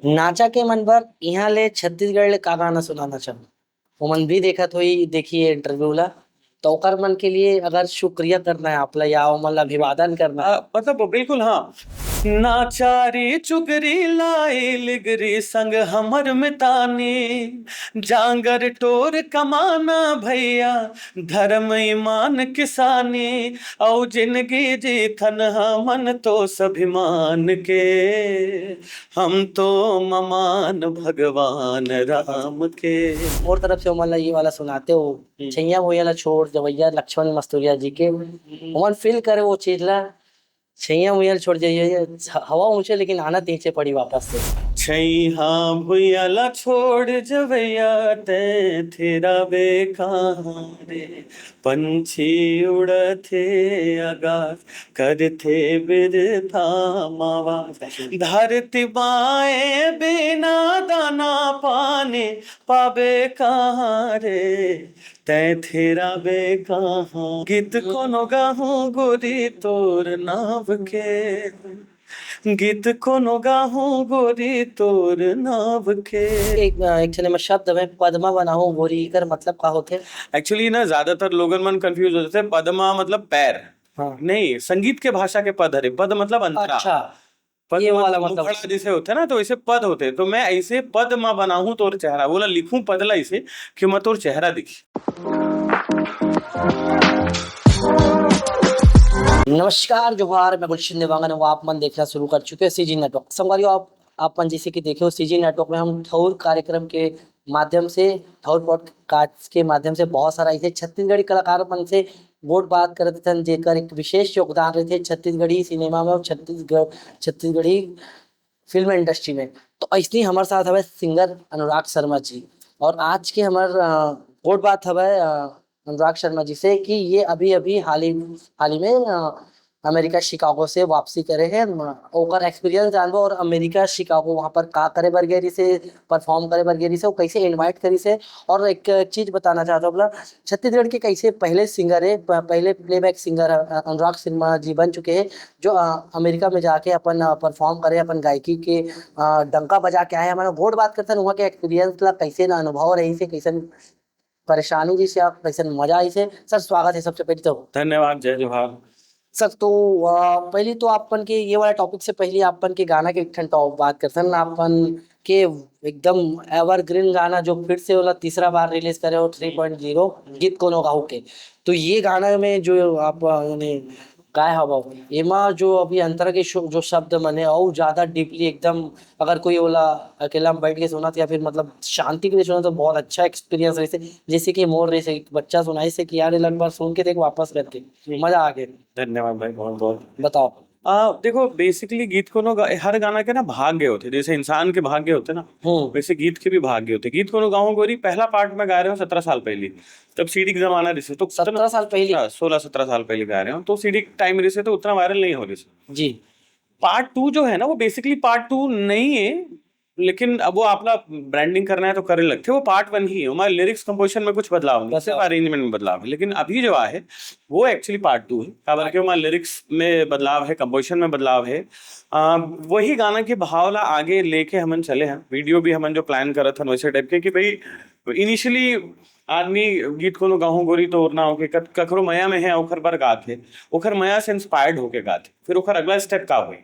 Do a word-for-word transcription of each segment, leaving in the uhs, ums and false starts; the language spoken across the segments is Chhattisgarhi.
नाचा के मन बर इहाँ ले छत्तीसगढ़ ले का गाना सुनाना चाहू? ओमन भी देखत होही, देखिए इंटरव्यू ला, तो ओकर मन के लिए अगर शुक्रिया करना है आप ला या ओमन ला अभिवादन करना है। आ, मतलब बिल्कुल हाँ। नाचारी चुगरी लाई लिगरी संग हमर मितानी, जांगर टोर कमाना भैया, धर्म ईमान किसानी, औ जिंदगी जीथन हमन तो स्वाभिमान के, हम तो ममान भगवान राम के। मोर तरफ से ओमन ला ये वाला सुनाते हो, हम्म। छैया भुइया ला छोड़ जवैया लक्ष्मण मस्तुरिया जी के, ओमन फील करे वो चीज ला, छैया भुइया ला छोड़ जाइए, हवा ऊंचे लेकिन आना तीचे पड़ी वापस से। छैहा भुइया ला छोड़ जवैया, तै थेराबे कहाँ रे, पंछी उड़थे आकाश, करथे बिरथा मावा, धरती बाए बिना दाना पानी पाबे कहाँ रे, तै थेराबे कहाँ। गीत कोनो गाहूँ गोरी तोर नाव के, गीत कोनो गाहूँ गोरी तोर नाव के। एक एक ठन में शब्द में पद्मा बनाहूँ गोरी, एकर मतलब का होथे? एक्चुअली ना, ज्यादातर लोगन मन कंफ्यूज हो जाथे। पद्मा मतलब पैर, हाँ। नहीं, संगीत के भाषा के पद हरे। पद मतलब अंतरा। अच्छा, पद ये वाला मतलब मतलब। मुखड़ा जैसे होथे ना, तो वैसे पद होथे। तो मैं ऐसे पद मा बनाहूँ तोर चेहरा, बोला लिखूँ पद ला ऐसे कि मैं तोर चेहरा दिखी। नमस्कार, जोहार, मैं गुलशन देवांगन हूँ। आप मन देखना शुरू कर चुके हो सीजी नेटवर्क। संगवारी हो, आप आप मन जैसे कि देखे हो सीजी नेटवर्क में हम ठौर कार्यक्रम के माध्यम से, ठौर पॉडकास्ट के माध्यम से बहुत सारा ऐसे छत्तीसगढ़ी कलाकार मन से गोठ बात करत हन, जेकर एक विशेष योगदान रहथे छत्तीसगढ़ी सिनेमा में और छत्तीसगढ़ छत्तीसगढ़ी फिल्म इंडस्ट्री में। तो ऐसे ही हमारे साथ हवे सिंगर अनुराग शर्मा जी, और आज के हमार अ, गोठ बात हवे अ, अनुराग शर्मा जी से कि ये अभी अभी हाल ही हाल ही में अ, अमेरिका शिकागो से वापसी करे हैं। म- ओकर एक्सपीरियंस जानबो और अमेरिका शिकागो वहाँ पर का करे बर गए रहिसे, परफॉर्म करे बर गए रहिसे, वो कैसे इनवाइट करिसे। और एक चीज बताना चाहता हूँ, बोला छत्तीसगढ़ के कैसे पहले सिंगर है, प- पहले प्लेबैक सिंगर अनुराग शर्मा जी बन चुके हैं, जो अ, अमेरिका में जाके अपन परफॉर्म करे, अपन गायकी के अ, डंका बजा के आए। हमारा गोठ बात करते हैं वहाँ के एक्सपीरियंस ला, कैसे ना अनुभव रहिसे, कैसन परेशानी जैसे आप, कैसन मजा आइसे। सर, स्वागत है सबसे पहले तो। धन्यवाद, जय जोहार। सर, तो अ, पहली तो आपन के ये वाला टॉपिक से पहले आपन के गाना के एक ठन टॉप बात करथन। आपन के एकदम एवरग्रीन गाना जो फिर से ओला तीसरा बार रिलीज करे हो, थ्री पॉइंट जीरो, गीत कोनो गाहू के। तो ये गाना में जो आप अ, ने गाए हवो, एमा जो अभी अंतरा के शो- जो शब्द मन हे, अउ ज्यादा डीपली एकदम, अगर कोई ओला अकेला में बैठ के सुनत या फिर मतलब शांति के लिए सुनत, तो बहुत अच्छा एक्सपीरियंस रहिसे। जैसे कि मोर रहिसे, एक बच्चा सुनाइसे कि यार, एला एक बार सुन के देख वापस करके, मजा आ गया। धन्यवाद भाई, बहुत बहुत। बताओ। आ, देखो, बेसिकली गीत कोनो गा-, हर गाना के ना भाग्य होथे, जैसे इंसान के भाग्य होथे ना, हम्म। वैसे गीत के भी भाग्य होथे। गीत कोनो गाहूँ गोरी पहला पार्ट मैं गाए रहेंव सत्रह साल पहली, तब सीडी के जमाना रहिसे, तो सत्रह साल पहली? हाँ, सोलह सत्रह साल पहली गाए रहेंव, तो सीडी टाइम रहिसे तो उतना वायरल नहीं हो रहिसे। जी। पार्ट टू जो है ना, वो बेसिकली पार्ट टू नहीं है, लेकिन अब वो आपला ब्रांडिंग करना है तो करे लगथे, वो पार्ट वन ही है। हमारे लिरिक्स कंपोजिशन में कुछ बदलाव नहीं, सिर्फ बदलाव। अरेंजमेंट में बदलाव है। लेकिन अभी जो आए है, वो एक्चुअली पार्ट टू है, काबर के हमारे लिरिक्स में बदलाव है, कंपोजिशन में बदलाव है। आ, वही गाना के भाव ला आगे लेके हमन चले हैं। वीडियो भी हमन जो प्लान करत हन वैसे टाइप के कि भाई, इनिशियली आदमी गीत कोनो गाहूँ गोरी तो ओरना होके कत-, ककरो मया में है, ओखर बर गात है, ओखर मया से इंस्पायर्ड होके गात है, फिर ओखर अगला स्टेप का होई?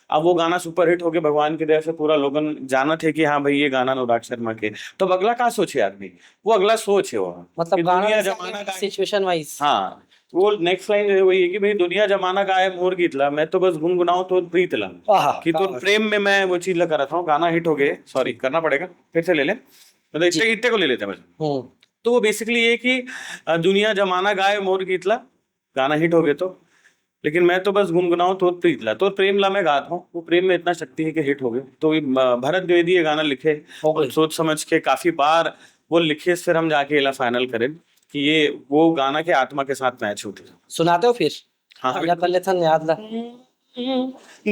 अब वो गाना सुपरहिट होके भगवान की दया से पूरा लोगन जानत है कि हाँ भाई, ये गाना अनुराग शर्मा के, तो अब अगला का सोचे आदमी? वो अगला सोच है वो, मतलब कि गाना दुनिया जैसे जमाना का सिचुएशन वाइज। हाँ, वो नेक्स्ट लाइन जो है वही है कि भाई, दुनिया जमाना गाए मोर गीत ला, मैं तो बस गुनगुनाऊं तोर प्रीत ला। आहा, कि क्या तोर बात। प्रेम में मैं वो चीज ला करत हूँ, गाना हिट हो गए। सॉरी, करना पड़ेगा, फिर से ले ले, मतलब इतने, इतने को ले लेते हैं बस। हम्म। तो वो बेसिकली ये कि अ, दुनिया जमाना गाए मोर गीत ला, गाना हिट हो गए तो, लेकिन मैं तो बस गुनगुनाऊं तोर प्रीत ला, तोर प्रेम ला मैं गात हूँ। वो प्रेम में इतना शक्ति है कि हिट हो गए। तो ये, अ, भरत द्विवेदी ये गाना लिखे हो गए। और सोच समझ के काफी बार वो लिखे, फिर हम जाके एला फाइनल करें कि ये वो गाना के आत्मा के साथ मैच होते। सुनाते हो फिर? हाँ, आजा कर लेथन याद ला।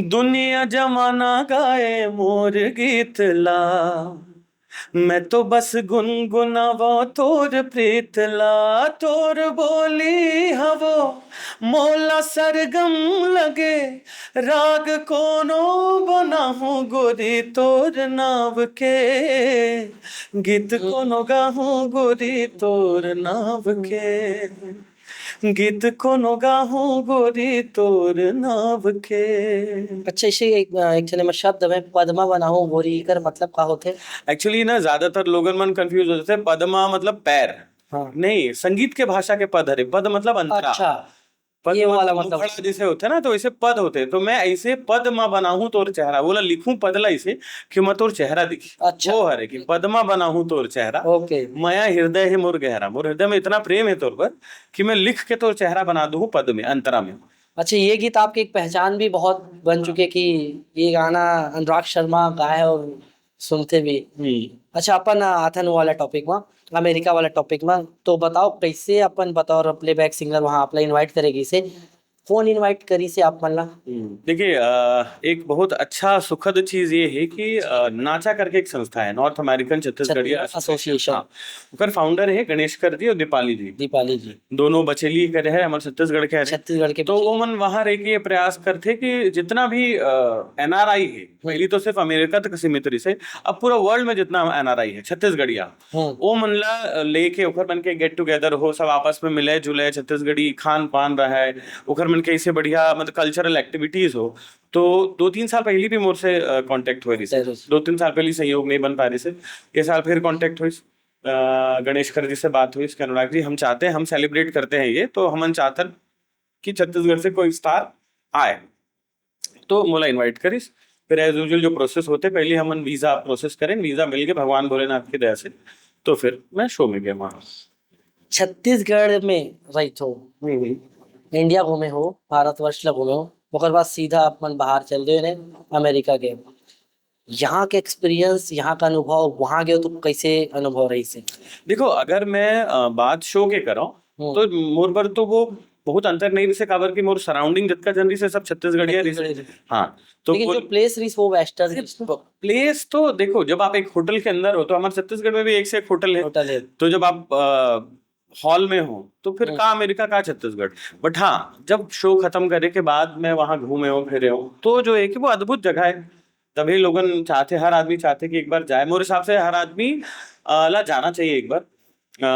दुनिया जमाना गाए मोर गीत ला, मैं तो बस गुनगुनावो तोर प्रीत ला, तोर बोली हवो मोला सरगम लगे। राग कोनो बनाहूँ गोरी तोर नाव के, गीत कोनो गाहूँ गोरी तोर नाव के, गीत कोनो गाहूँ गोरी तोर नाव के। अच्छा, इसे एक, एक ठन में शब्द में पद्मा बनाहूँ गोरी, एकर मतलब का होथे? एक्चुअली ना, ज्यादातर लोगन मन कंफ्यूज हो जाथे। पद्मा मतलब पैर। हाँ। नहीं, संगीत के भाषा के पद हरे। पद मतलब अंतरा। अच्छा, पद ये मतलब वाला मतलब। मुखड़ा जैसे होथे ना, तो वैसे पद होथे। तो मैं ऐसे पद्मा बनाहूँ तोर चेहरा, ओला लिखूँ पद ला ऐसे कि मैं तोर चेहरा दिखी। अच्छा। वो हरे कि पद्मा बनाहूँ तोर चेहरा। ओके। मया हृदय हे मोर गहरा, मोर हृदय में इतना प्रेम है तोर पर कि मैं लिख के तोर चेहरा बना दूँ पद में, अंतरा में। अच्छा, ये गीत आपकी एक पहचान भी बहुत बन चुके कि ये गाना अनुराग शर्मा गाए और सुनते भी। हम्म। अच्छा, अपन आथन वाला टॉपिक में, अमेरिका वाला टॉपिक में, तो बताओ कैसे अपन बतौर प्लेबैक सिंगर वहाँ आप ला इनवाइट करे गिस हे, कौन इनवाइट करिस हे आप मन ला? हम्म, देखिए, अ, एक बहुत अच्छा सुखद चीज ये है कि, अ, नाचा करके एक संस्था है, नॉर्थ अमेरिकन छत्तीसगढ़िया छत्तीसगढ़ एसोसिएशन। एसोसिएशन। हाँ, ओकर फाउंडर है गणेश कर जी और दीपाली जी। दीपाली जी। दोनों बचेली के रहे, हमर छत्तीसगढ़ के हरे। छत्तीसगढ़ के तो बचेली। वो मन वहाँ रह के ये प्रयास करथे कि जितना भी, अ, एनआरआई है, हम्म। पहली तो सिर्फ अमेरिका तक सीमित रहिस हे, अब पूरा वर्ल्ड में जितना एनआरआई है, छत्तीसगढ़िया, हम्म। वो मन ला, अ, लेके ओकर मन के गेट टुगेदर हो, सब आपस में मिले जुले, छत्तीसगढ़ी खान पान रहे, ओकर मन के ऐसे बढ़िया, मतलब, कल्चरल एक्टिविटीज हो। तो दो तीन साल पहले भी मोर से, अ, कॉन्टैक्ट हुए रहिस हे। जरूर। दो तीन साल पहले सहयोग नहीं बन पा रहिस हे। ये साल फिर कॉन्टैक्ट हुई, अ, गणेश कर जी से बात हुई कि अनुराग जी, हम चाहते हैं, हम सेलिब्रेट करते हैं ये, तो हमन चाहतन कि छत्तीसगढ़ से कोई स्टार आए। तो मोला इनवाइट करिस। फिर एज यूजुअल जो प्रोसेस होथे, पहले हमन वीजा प्रोसेस करेन, वीजा मिल के भगवान भोलेनाथ की दया से, तो फिर मैं शो में गया वहाँ। छत्तीसगढ़ में रहिथो, हम्म, हम्म। इंडिया घूमे हो, भारतवर्ष ला घूमे हो, ओकर बाद सीधा अपन बाहर चल दे रहे, अमेरिका गए। यहाँ के एक्सपीरियंस, यहाँ का अनुभव, वहाँ गए तो कैसे अनुभव रहिस हे? देखो, अगर मैं, अ, बात शो के करौं, हम्म। तो मोर बर तो वो बहुत अंतर नहीं रहिस हे, काबर कि मोर सराउंडिंग जतका जन रहिस हे, सब छत्तीसगढ़िया रहिस हे। छत्तीसगढ़िया। हाँ, तो लेकिन वो जो प्लेस रहिस, वो वेस्टर्न रहिस। प्लेस तो देखो, जब आप एक होटल के अंदर हो, तो हमारे छत्तीसगढ़ में भी एक से एक होटल है। होटल है। तो जब आप, अ, हॉल में हो, तो फिर हम्म। का अमेरिका, का छत्तीसगढ़। बट हाँ, जब शो खत्म करे के बाद मैं वहाँ घूमे हूँ, फिरे हूँ, तो जो है कि वो अद्भुत जगह है। तभी लोगन चाहते, हर आदमी चाहते कि एक बार जाए। मोर हिसाब से हर आदमी, अ, ला जाना चाहिए एक बार। अ,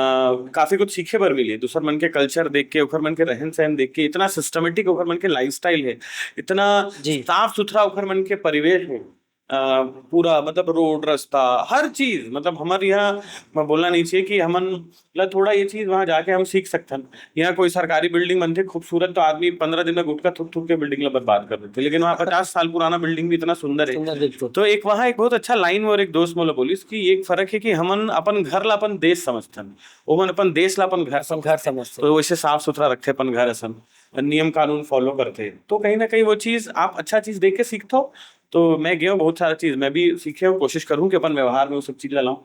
काफी कुछ सीखे बर मिली, दूसर मन के कल्चर देख के, ओखर मन के रहन सहन देख के, इतना सिस्टमेटिक ओखर मन के लाइफस्टाइल है, इतना जी। साफ सुथरा ओखर मन के परिवेश है। अ, पूरा मतलब रोड, रास्ता, हर चीज, मतलब हमर यहाँ, मैं बोलना नहीं चाहिए कि हमन ला थोड़ा ये चीज वहाँ जाके हम सीख सकथन। यहाँ कोई सरकारी बिल्डिंग बनथे खूबसूरत, तो आदमी पंद्रह दिन में गुटखा थूक थूक के बिल्डिंग ला बर्बाद कर देथे, लेकिन वहाँ पचास साल पुराना बिल्डिंग भी इतना सुंदर है। सुंदर दिखथे। तो एक वहाँ एक बहुत अच्छा लाइन और एक दोस्त मोला बोलिस कि एक फर्क है कि हमन अपन घर ला अपन देश समझथन, ओमन अपन देश ला अपन घर अपन घर समझथन। समझथन। तो वैसे साफ सुथरा रखथे अपन घर असन, नियम कानून फॉलो करथे। तो कहीं ना कहीं वो चीज, आप अच्छा चीज देख के सीखथो। तो मैं गया हूँ, बहुत सारा चीज मैं भी सीखे हूँ, कोशिश करूँ कि अपन व्यवहार में वो सब चीज ला लाऊं।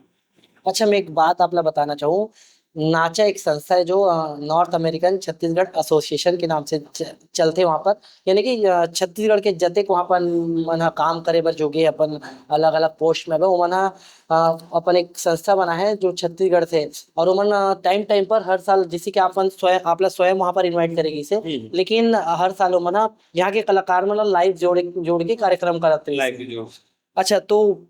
अच्छा, मैं एक बात आप ला बताना चाहूँ, नाचा एक संस्था है जो, अ, नॉर्थ अमेरिकन छत्तीसगढ़ एसोसिएशन के नाम से च-, चलथे वहाँ पर, यानी कि, अ, छत्तीसगढ़ के जतेक वहाँ पर मन ह काम करे बर जोगे, अपन अलग-अलग पोस्ट में हवे, ओमन ह, अ, अपन एक संस्था बना है जो छत्तीसगढ़ से, और ओमन, अ, टाइम टाइम पर हर साल, जैसे कि आपन स्वयं, आप ला स्वयं वहाँ पर इनवाइट करे गिस हे, हम्म। लेकिन हर साल ओमन ह यहाँ के कलाकार मन ला लाइव जोड़, जोड़ के कार्यक्रम करत रहिस लाइव हे। वीडियो। अच्छा, तो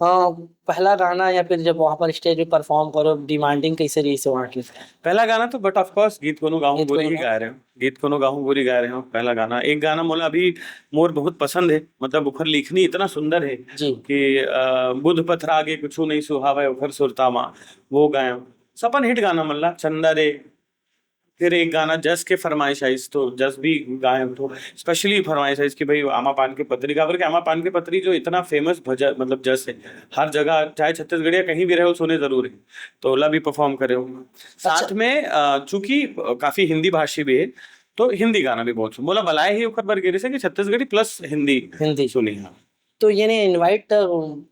हाँ, पहला गाना या फिर जब वहाँ पर स्टेज पे परफॉर्म करो, डिमांडिंग कैसे रहिस हे वहाँ की? पहला गाना तो, but of course, गीत कोनो गाहूँ गीत गोरी कोनो ही गाए रहे हो। गीत कोनो गाहूँ गोरी गाए रहे हो, पहला गाना। एक गाना मोला अभी मोर बहुत पसंद है, मतलब ओखर लिखनी इतना सुंदर है जी। कि, अ, बुध पथरा गे कुछु नहीं सुहावे ओखर सुरता मा, वो गाए हो। सपन हिट गाना मन ला, चंदा रे, फिर एक गाना जस के फरमाइश आइस, तो जस भी गाए, तो स्पेशली फरमाइश आइस कि भाई आमा पान के पतरी, काबर के आमा पान के पतरी जो इतना फेमस भजन, मतलब जस है, हर जगह चाहे छत्तीसगढ़िया कहीं भी रहे हो, सुने जरूर है। तो ओला भी परफॉर्म करे हो। साथ अच्छा। में, अ, चूंकि, अ, काफी हिंदी भाषी भी है, तो हिंदी गाना भी बहुत सुन-, मोला बलाए ही ओकर बर गिरिस हे कि छत्तीसगढ़ी प्लस हिंदी हिंदी। सुनी, हाँ। तो ये ने इनवाइट, अ,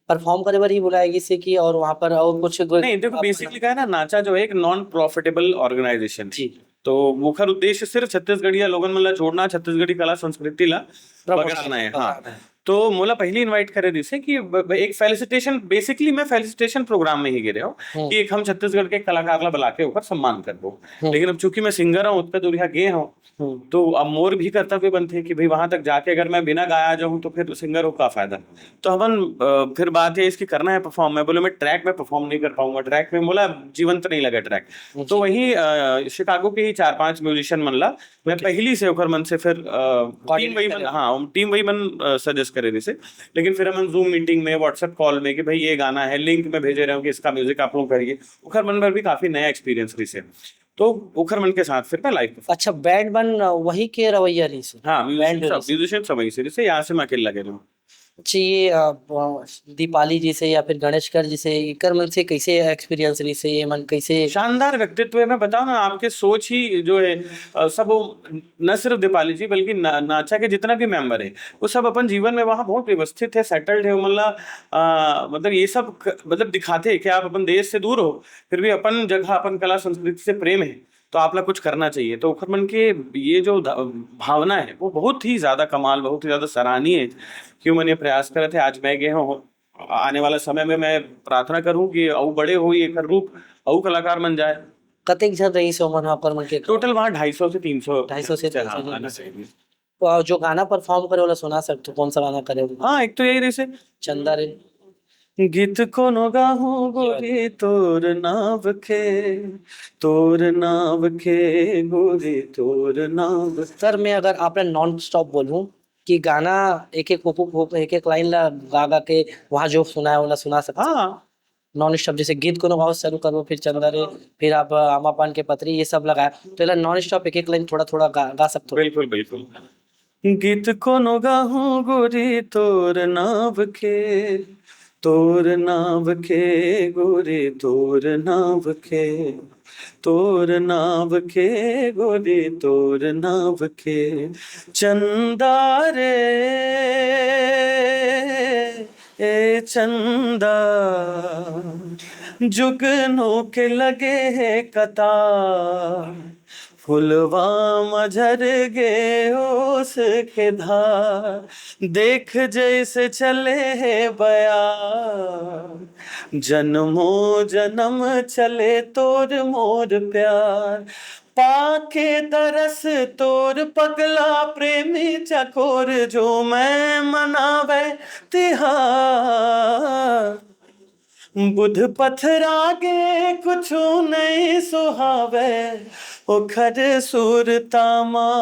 परफॉर्म करे बर ही बुलाए गिस हे कि और वहाँ पर और कुछ गो-, नहीं, देखो, आप बेसिकली क्या है ना, नाचा जो है एक नॉन प्रॉफिटेबल ऑर्गेनाइजेशन है। जी। तो ओखर उद्देश्य सिर्फ छत्तीसगढ़िया लोगन मन ला जोड़ना, छत्तीसगढ़ी कला संस्कृति ला प्रमोशन बगड़ाना है, हाँ। बगड़ाना है। तो मोला पहिली इनवाइट करे रिहिसे कि ब-, ब-, एक फेलिसिटेशन, बेसिकली मैं फेलिसिटेशन प्रोग्राम में ही गे रहे हूँ हम्म। कि एक हम छत्तीसगढ़ के कलाकार ला बुला के ओकर सम्मान करबो। हम्म। लेकिन अब चूंकि मैं सिंगर हूँ, ओतका दूरिहा गे हूँ, हम्म। तो अब मोर भी कर्तव्य बनथे कि भाई वहां तक जाके अगर मैं बिना गाया जाऊँ तो फिर सिंगर हो का फायदा। तो हमन अ, फिर बात ये इसकी करना है परफॉर्म। मैं बोले मैं ट्रैक में परफॉर्म नहीं कर पाऊंगा, ट्रैक में मोला जीवंत नहीं लगे ट्रैक। तो वहीं अ, शिकागो के ही चार पांच म्यूजिशियन मन ला मैं पहली से ओकर मन से फिर टीम वही मन, हाँ, टीम वही मन सजेस्ट करे रिहिसे। लेकिन फिर हमन जूम मीटिंग में, व्हाट्सएप कॉल में कि भाई ये गाना है, लिंक में भेजे रहे हूँ कि इसका म्यूजिक आप लोग करिए, ओखर मन बर भी काफी नया एक्सपीरियंस रिहिसे। तो ओखर मन के साथ फिर मैं लाइव अच्छा, बैंड मन वही के रवैया रिहिसे? हाँ, बैंड म्यूजिशियन सब, म्यूजिशियन सब वही से रिहिसे, यहाँ से मैं अकेले लगे रहे हूँ। अच्छा, ये अ, अ, दीपाली जी से या फिर गणेश कर जी से, एकर मन से कैसे एक्सपीरियंस रिहिसे, ये मन कैसे? शानदार व्यक्तित्व है। मैं बताऊं ना, आपके सोच ही जो है, अ, सब वो न सिर्फ दीपाली जी बल्कि ना, नाचा के जितना भी मेंबर है, वो सब अपन जीवन में वहाँ बहुत व्यवस्थित है, सेटल्ड है। मतलब अ, मतलब ये सब क-, मतलब दिखाते हैं कि आप अपन देश से दूर हो, फिर भी अपन जगह, अपन कला संस्कृति से प्रेम है, तो आप ला कुछ करना चाहिए। तो ओखर मन के ये जो ध-, भावना है, वो बहुत ही ज्यादा कमाल, बहुत ही ज्यादा सराहनीय है कि ओमन ये प्रयास करत है। आज मैं गे हूँ, आने वाला समय में मैं प्रार्थना करूँ कि अउ बड़े हो ये कर रूप, अउ कलाकार बन जाए। कतेक झन रहिसे ओमन ह, ओकर मन के? टोटल वहाँ ढाई सौ से तीन सौ। ढाई सौ से तीन सौ हाँ, जन आना रहिसे। चाहिए। तो जो गाना परफॉर्म करे वाला सुना सकते हो, कौन सा गाना करे हो? हाँ, एक तो यही रिहिसे चंदा रे। गीत कोनो गाहूँ गोरी तोर नाव के, तोर नाव के गोरी तोर नाव। सर, मैं अगर आप नॉन स्टॉप बोलूँ कि गाना एक एक हुक, हुक, एक एक लाइन ला गा गा के वहाँ जो सुनाए वाला सुना सकते हो? हाँ, नॉन स्टॉप, जैसे गीत कोनो गाओ शुरू करबो, फिर चंदा रे, फिर आप आमा पान के पतरी, ये सब लगाए, तो एला नॉन स्टॉप एक एक लाइन थोड़ा थोड़ा गा, गा सकते हो? बिल्कुल, बिल्कुल। गीत कोनो गाहूँ गोरी तोर नाव के, तोर नाव के गोरी तोर नाव के, तोर नाव के गोरी तोर नाव के। चंदा रे, ए चंदा, जुगनू के लगे हे कतार, फुलवा म झर गे ओस के धार, देख जैसे चले हे बयार, जनमो जनम चले तोर मोर प्यार। पाके दरस तोर पगला प्रेमी चकोर, जो मैं मनावे तिहार। बुध पथरा गे कुछु नइ सुहावे, ओखर सुरता मा।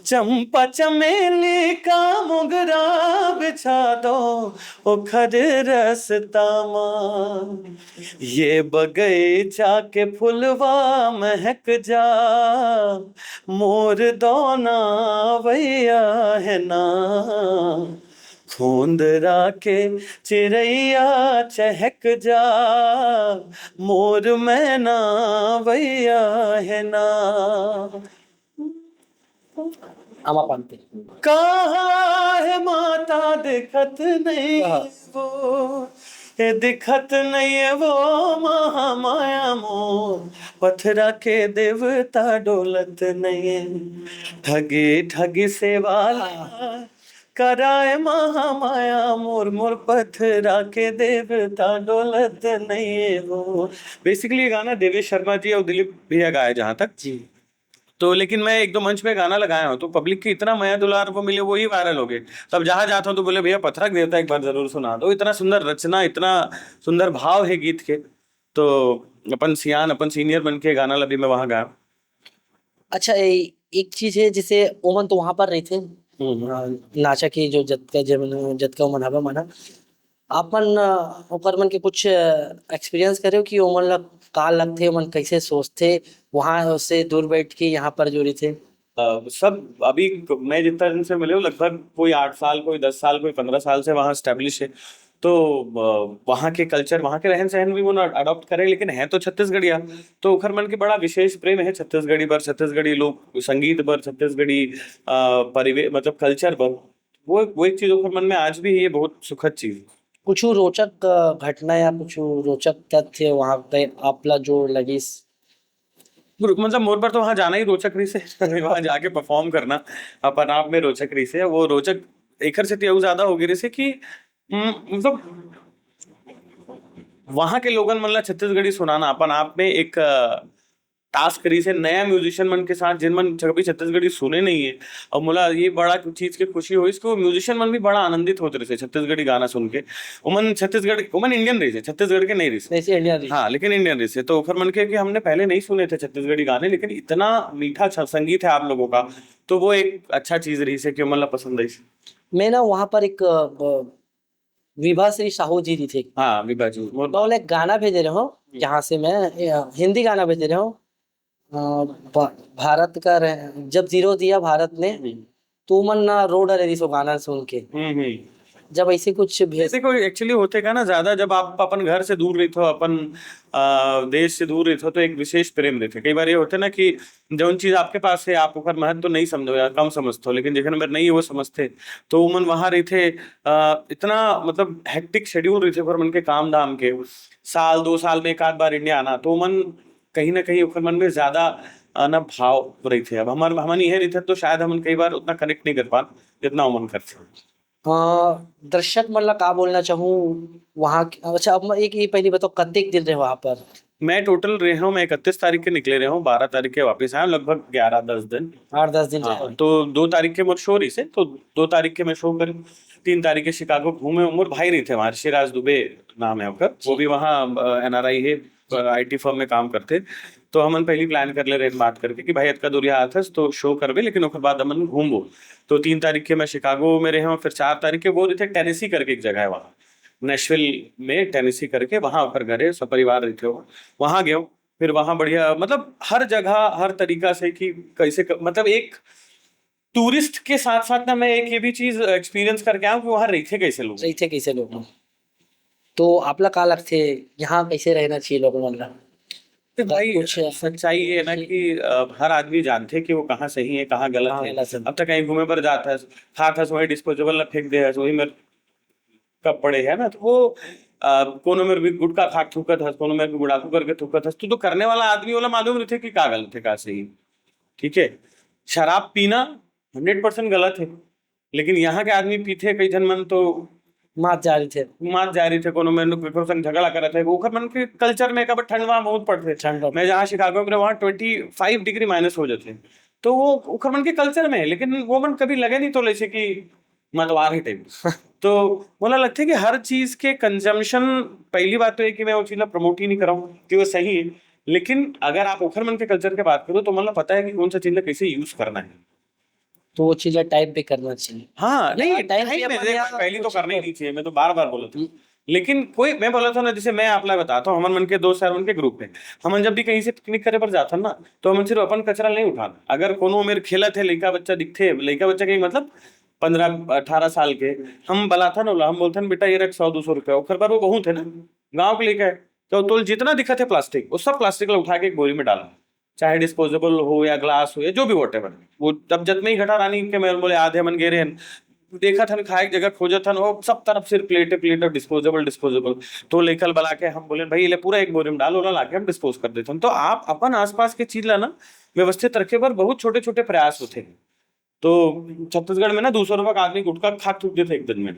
चंपा चमेली का मोगरा बिछा दो, ओखर रसता मा। ये बगैचा के फुलवा महक जा, मोर दोना वैया हे ना। खोंदरा के चिरैया चहक जा, मोर मैना वैया हे ना। आमा पान के। कहाँ है माता दिखत नहीं कहाँ? वो, ए दिखत नहीं है वो महामाया मोर, पथरा के देवता डोलत नहीं है। ठगी ठगी से वाला कराए महामाया मोर, मोर पथरा के देवता डोलत नहीं है वो। बेसिकली ये गाना देवेश शर्मा जी और दिलीप भैया गाए जहाँ तक। जी। तो लेकिन मैं एक दो मंच में गाना लगाया हूँ, तो पब्लिक की इतना मया दुलार वो मिले, वो ही वायरल हो गए। तब जहाँ जाता हूँ तो बोले, "भैया पथरा के देवता एक बार जरूर सुना दो।" इतना सुंदर रचना, इतना सुंदर भाव है गीत के। तो अपन सियान, अपन सीनियर बन के गाना ला भी मैं वहाँ गाया। अच्छा, ए-, एक चीज है, जैसे ओमन तो वहाँ पर रहिथे, हम्म। अ, नाचा की जो जतका, जब, जतका ओमन हवा मना, अपन, अ, ओकर मन के कुछ, अ, एक्सपीरियंस करे हो कि ओमन ला का लगथे, ओमन कैसे सोचथे, वहाँ से दूर बैठ के यहाँ पर जो रहिथे? अ, सब अभी क-, मैं जितना जन से मिले हूँ, लगभग कोई आठ साल, कोई दस साल, कोई पन्द्रह साल से वहाँ एस्टैब्लिश है। तो, अ, वहाँ के कल्चर, वहाँ के रहन-सहन भी वो ना अडॉप्ट करे, लेकिन है तो छत्तीसगढ़िया। तो ओखर मन के बड़ा विशेष प्रेम है छत्तीसगढ़ी बर, छत्तीसगढ़ी लोक संगीत बर, छत्तीसगढ़ी, अ, परिवे-, मतलब कल्चर बर। वो, वो एक चीज ओखर मन में आज भी है, ये बहुत सुखद चीज। कुछ रोचक, अ, घटना या कुछ रोचक तथ्य वहाँ पे आपला जो लगिस? मतलब मोर बर तो वहाँ जाना ही रोचक रहिसे। वहाँ जाके परफॉर्म करना अपन आप में रोचक रहिसे। वो रोचक एकर से तो अउ ज्यादा हो गे रहिसे कि हम्म, मतलब वहाँ के लोगन मन ला छत्तीसगढ़ी सुनाना अपन आप में एक टास्क रहिसे नया म्यूजिशियन मन के साथ, जिन मन कभी छत्तीसगढ़ी सुने नहीं है। और मोला ये बड़ा चीज के खुशी होइस कि वो म्यूजिशियन मन भी बड़ा आनंदित होत रहिसे छत्तीसगढ़ी गाना सुन के। उमन छत्तीसगढ़, उमन इंडियन रहिसे, छत्तीसगढ़ के नहीं रहिसे। जैसे इंडिया रही हाँ, लेकिन इंडियन रहिसे, तो ओखर मन के कि हमने पहले नहीं सुने थे छत्तीसगढ़ी गाने, लेकिन इतना मीठा छ- संगीत है आप लोगों का, तो वो एक अच्छा चीज रहिसे कि उमन ला पसंद आइस। मैं ना वहाँ पर एक अ, विभा श्री साहू जी थे। हाँ, विभा जी, मोर मैं उन्हें एक गाना भेजे रहे हूँ, जहाँ से मैं अ, हिंदी गाना भेजे रहे हूँ। अ, भ- भारत का रह, जब जीरो दिया भारत ने, तो मन ना रो डरे रहिस वो गाना सुन के। हम्म हम्म। जब ऐसे कुछ भेज देखो, एक्चुअली होथे का ना, ज्यादा जब आप अपन घर से दूर रहिथो, अपन अ, देश से दूर रहिथो, तो एक विशेष प्रेम रहिथे। कई बार ये होथे ना कि जौन चीज आपके पास है, आप ओकर महत्व तो नहीं समझो या कम समझथो, लेकिन जेखर मेर नहीं है, वो समझथे। तो उमन वहाँ रहिथे, अ, इतना मतलब हेक्टिक शेड्यूल रहिथे ओकर मन के काम धाम के, साल दो साल में एक आध बार इंडिया आना, तो उमन कहीं ना कहीं ओकर मन में ज्यादा अ, ना भाव रहिथे। अब हमर हमन इहे रहिथे, तो शायद हमन कई बार उतना कनेक्ट नहीं कर पान, जितना उमन करथे। अ, दर्शक मन ला का बोलना चाहूँ वहाँ के? अच्छा, अब मैं एक ये पहली बताओ, कतेक दिन रहे वहाँ पर? मैं टोटल रहे हूँ, मैं इकतीस तारीख के निकले रहे हूँ, बारह तारीख के वापस आया हूँ, लगभग ग्यारह दस दिन। आठ दस दिन हाँ, रहे। तो दो तारीख के मोर शो रहिसे, तो दो तारीख के मैं शो करे, तीन तारीख के शिकागो घूमे। मोर भाई रहिथे वहाँ, ऋषिराज दुबे नाम है ओकर, वो भी वहाँ एनआरआई है, आईटी फर्म में काम करथे। तो हमन पहली प्लान कर ले रहे बात करके कि भाई अतका दूरिहा आथस तो शो करबे, लेकिन ओकर बाद हमन घूमबो। तो तीन तारीख के मैं शिकागो में रहे हूँ, फिर चार तारीख के वो रहिथे टेनेसी करके एक जगह है वहाँ, नेशविल में टेनेसी करके, वहाँ ओकर घर है, सब परिवार रहिथे हो, वहाँ गए। फिर वहाँ बढ़िया, मतलब हर जगह हर तरीका से कि कैसे क, मतलब एक टूरिस्ट के साथ साथ ना मैं एक ये भी चीज एक्सपीरियंस करके आया हूँ कि वहाँ रहिथे कैसे लोग। रहिथे कैसे लोग? तो आपला का लगथे, यहाँ कैसे रहना चाहिए लोग मन ला? तो भाई कुछ सच्चाई ये है ना कि अ, हर आदमी जानथे कि वो कहाँ सही है, कहाँ गलत कहाँ है। गलत है। अब तक कहीं घूमे पर जात हस, खात हस, वही डिस्पोजेबल ला फेंक दे हस, वही में कप पड़े है ना, तो वो अ, कोनो मेर भी गुटखा खा के थूकत हस, कोनो मेर भी गुड़ाखू करके थूकत हस, तो, तो करने वाला आदमी वाला मालूम रहिथे कि का गलत है, का सही है। ठीक है, शराब पीना हंड्रेड परसेंट गलत है, लेकिन यहाँ के आदमी पीथे कई झन मन तो मात जा रहिथे। मात जा रहिथे, कोनो मेर केकरो संग झगड़ा करत है, ओखर मन के कल्चर में कब ठंड वहाँ बहुत पड़थे। ठंड मैं जहाँ शिकागो में रहे, वहाँ ट्वेंटी फाइव डिग्री माइनस हो जाथे, तो वो ओखर मन के कल्चर में है, लेकिन वो मन कभी लगे नहीं तो जैसे कि मतवार है टाइप। तो मोला लगथे कि हर चीज के कंजम्पशन, पहली बात तो ये कि मैं वो चीज ला प्रमोट ही नहीं कराऊँ कि वो सही है, लेकिन अगर आप ओखर मन के कल्चर के बात करो तो मतलब पता है कि कौन सा चीज ला कैसे यूज करना है। तो वो चीज टाइम पे करना चाहिए। हाँ, नहीं, टाइम टाइम पे में अपन देखो, यहाँ पहली तो कुछ करना ही नहीं चाहिए, मैं तो बार बार बोलता हूँ। लेकिन कोई, मैं बोला था ना, जैसे मैं आप ला बताता हूँ, हमन मन के दो चार मन के ग्रुप है, हमन जब भी कहीं से पिकनिक करे पर जाथन ना, तो हमन सिर्फ अपन कचरा नहीं उठान। अगर कोनो मेर खेलत है, लइका बच्चा दिखथे, लइका बच्चा के मतलब पन्द्रह अठारह साल के, हम बलाथन ओला, हम बोलथन, "बेटा, ये रख सौ दो सौ रुपया।" ओकर बर वो बहुत है ना, गाँव के लइका है, तो तोल जितना दिखत है प्लास्टिक, वो सब प्लास्टिक ला उठा के एक बोरी में डाल, चाहे डिस्पोजेबल हो या ग्लास हो या जो भी, वॉटेवर। वो तब जत में ही घटा रानी के मेर बोले, आधे मन गे रहे हैं, देखत हन खाए के जगह खोजत हन, वो सब तरफ से प्लेट, प्लेट और डिस्पोजेबल, डिस्पोजेबल। तो लेकर बला के हम बोले, "भाई, ले पूरा एक बोरी में डाल, ओला लाके हम डिस्पोज कर देथन।" तो आप अपन आसपास के चीज ला ना व्यवस्थित रखे बर बहुत छोटे-छोटे प्रयास होथे। तो छत्तीसगढ़ में ना दो सौ रुपया का आदमी गुटखा खा थूक देथे एक दिन में।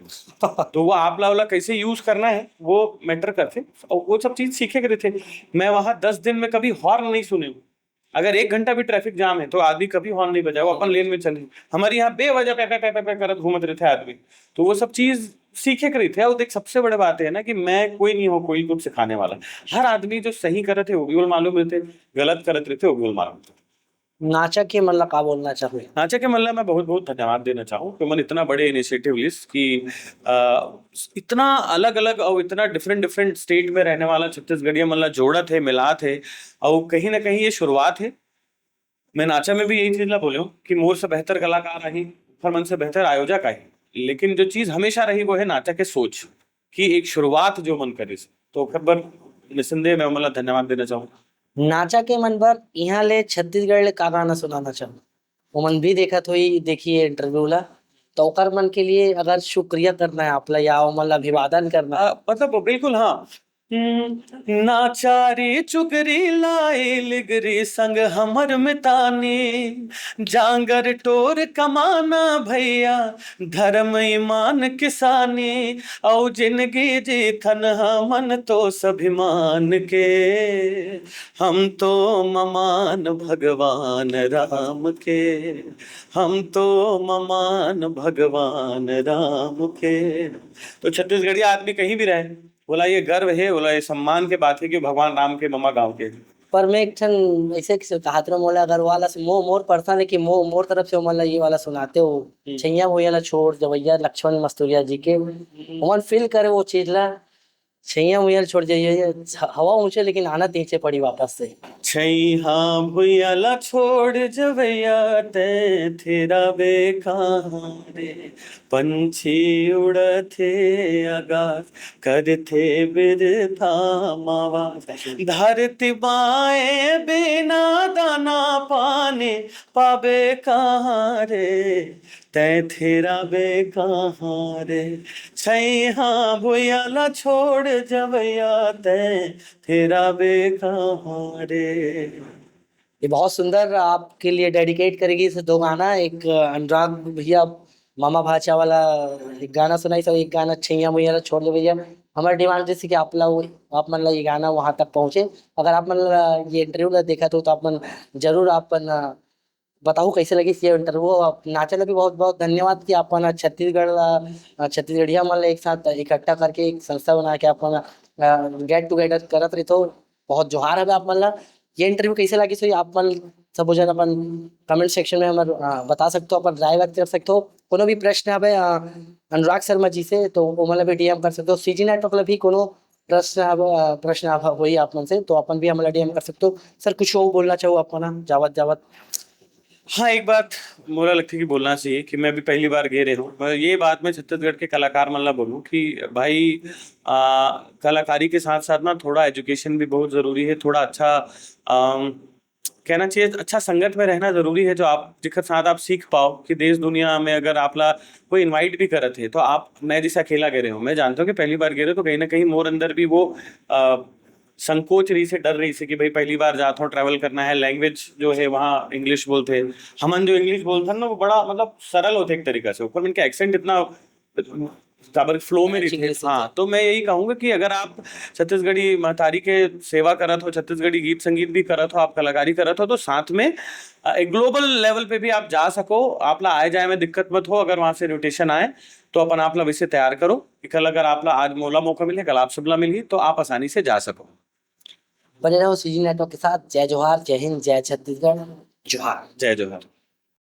तो वो आप ला ओला कैसे यूज करना है, वो मैटर करथे। और वो सब चीज सीखे के रहिथे। मैं वहाँ दस दिन में कभी हॉर्न नहीं सुने हूँ। अगर एक घंटा भी ट्रैफिक जाम है, तो आदमी कभी हॉर्न नहीं बजाए, वो अपन लेन में चले। हमारे यहाँ बेवजह पे, पे, पे, पे, पे करत घूमत रहिथे आदमी। तो वो सब चीज सीखे के रहिथे। और देख, सबसे बड़े बात है ना कि मैं कोई नहीं हूँ, कोई कुछ सिखाने वाला। हर आदमी जो सही करत है, वो भी ओला मालूम रहिथे, गलत करत रहिथे, वो भी ओला मालूम रहिथे। नाचा के मन ला का बोलना चाहूँ? नाचा के मन ला मैं बहुत, बहुत धन्यवाद देना चाहूँ कि मन इतना बड़े इनिशिएटिव लिस कि, अ, इतना अलग-अलग और इतना डिफरेंट, डिफरेंट स्टेट में रहने वाला छत्तीसगढ़िया मन ला जोड़त है, मिलात है, और कहीं ना कहीं ये शुरुआत है। मैं नाचा में भी यही चीज ला बोले हूँ कि मोर से बेहतर कलाकार आही, ओखर मन से बेहतर आयोजक आही, लेकिन जो चीज हमेशा रही, वो है नाचा के सोच, कि एक शुरुआत जो मन करिस, तो ओखर बर निसंदेह मैं ओमन ला धन्यवाद देना चाहूँ। नाचा के मन बर इहाँ ले छत्तीसगढ़ ले का गाना सुनाना चाहूँ? ओमन भी देखत होही, देखिए इंटरव्यू ला, तो ओकर मन के लिए अगर शुक्रिया करना है आप ला या ओमन ला अभिवादन करना है। अ, मतलब बिल्कुल हाँ, हम्म, नाचारी चुगरी लाई लिगरी संग हमर मितानी, जांगर टोर कमाना भैया, धर्म ईमान किसानी, अउ जिंदगी जीथन हमन तो स्वाभिमान के। हम तो ममान भगवान राम के, हम तो ममान भगवान राम के। तो छत्तीसगढ़िया आदमी कहीं भी रहे, बोला ये गर्व है, बोला ये सम्मान के बात है कि भगवान राम के ममा गांव के। पर मैं एक ठन ऐसे किसी कहात रहा मोला, अगर वाला से मो-, मोर पर्सन है कि मो-, मोर तरफ से ओमन ला ये वाला सुनाते हो, हम्म। छैया भुइया ला छोड़ जवैया लक्ष्मण मस्तुरिया जी के, ओमन फील करे वो चीज ला, छैया भुइया ला छोड़ जाइए, ह-, हवा ऊंचे लेकिन आना तीचे पड़ी वापस से। छैहा भुइया ला छोड़ जवैया, तै थेरा बे कहाँ रे, पंछी उड़थे आकाश, करथे बिरथा मावा। धरती बाए बिना दाना पानी पाबे कहाँ रे, तै थेरा बे कहाँ रे। छैहा भुइया ला छोड़ जवैया, तै थेरा बे कहाँ रे। ये बहुत सुंदर आपके लिए डेडिकेट करेगी इसे दो गाना, एक अनुराग भैया मामा भाचा वाला एक गाना सुनाई, सब एक गाना छैया मुइया ला छोड़ दे भैया। हमारा डिमांड जैसे कि आप ला, आप मन ला ये गाना वहाँ तक पहुँचे। अगर आप मन ला ये इंटरव्यू ला देखा तो, तो आप मन जरूर आप मन, अ, बताओ कैसे लगी ये इंटरव्यू। आप नाचा ला भी बहुत बहुत धन्यवाद कि आप मन छत्तीसगढ़ ला, अ, छत्तीसगढ़िया मन ला एक साथ इकट्ठा करके एक संस्था बना के आप मन, अ, गेट टुगेदर करत रही तो बहुत जोहार हवे आप मन ला। ये इंटरव्यू कैसे लगी सो आप मन सबो जन अपन कमेंट सेक्शन में हमर, अ, बता सकते हो, अपन राय व्यक्त कर सकते हो। कोनो भी प्रश्न हवे, अ, अनुराग शर्मा जी से तो ओमन ला भी डीएम कर सकते हो। सीजी नेटवर्क ला भी कोनो प्रश्न हवे, अ, प्रश्न हवे होई आप मन से तो अपन भी हमला डीएम कर सकते हो। सर कुछ और बोलना चाहो आप मन जावत जावत? हाँ, एक बात मोला लगथे कि बोलना चाहिए कि मैं अभी पहली बार गे रहे हूँ। मैं ये बात मैं छत्तीसगढ़ के कलाकार मन ला बोलूँ कि भाई, आ, कलाकारी के साथ साथ ना थोड़ा एजुकेशन भी बहुत जरूरी है, थोड़ा अच्छा, अम, कहना चाहिए अच्छा संगत में रहना जरूरी है, जो आप जेकर साथ आप सीख पाओ कि देश दुनिया में अगर आप ला कोई इनवाइट भी करत है तो आप, मैं जैसे अकेला गे रहे हूँ, मैं जानता हूँ कि पहली बार गे रहे हो तो कहीं ना कहीं मोर अंदर भी वो, अ, संकोच रही से, डर रही से कि भाई पहली बार जात हूँ, ट्रैवल करना है, लैंग्वेज जो है वहाँ इंग्लिश बोलते हैं, हमन जो इंग्लिश बोलते हैं ना वो बड़ा मतलब सरल होते एक तरीका से, ऊपर में इनका एक्सेंट इतना काबर फ्लो में मैचिंग रहिथे। नहीं हाँ, तो मैं यही कहूँगा कि अगर आप छत्तीसगढ़ी महतारी के सेवा करत हो, छत्तीसगढ़ी गीत संगीत भी करत हो, आप कलाकारी करत हो, तो साथ में, अ, एक ग्लोबल लेवल पे भी आप जा सको, आप ला आए जाए में दिक्कत मत हो। अगर वहाँ से इन्विटेशन आए तो अपन आप ला वैसे तैयार करो कि कल अगर आप ला आज मोला मौका मिले, कल आप सबला मिलही, तो आप आसानी से जा सको। बने रहो सीजी नेटवर्क के साथ। जय जोहार, जय हिंद, जय छत्तीसगढ़, जोहार। जय जोहार।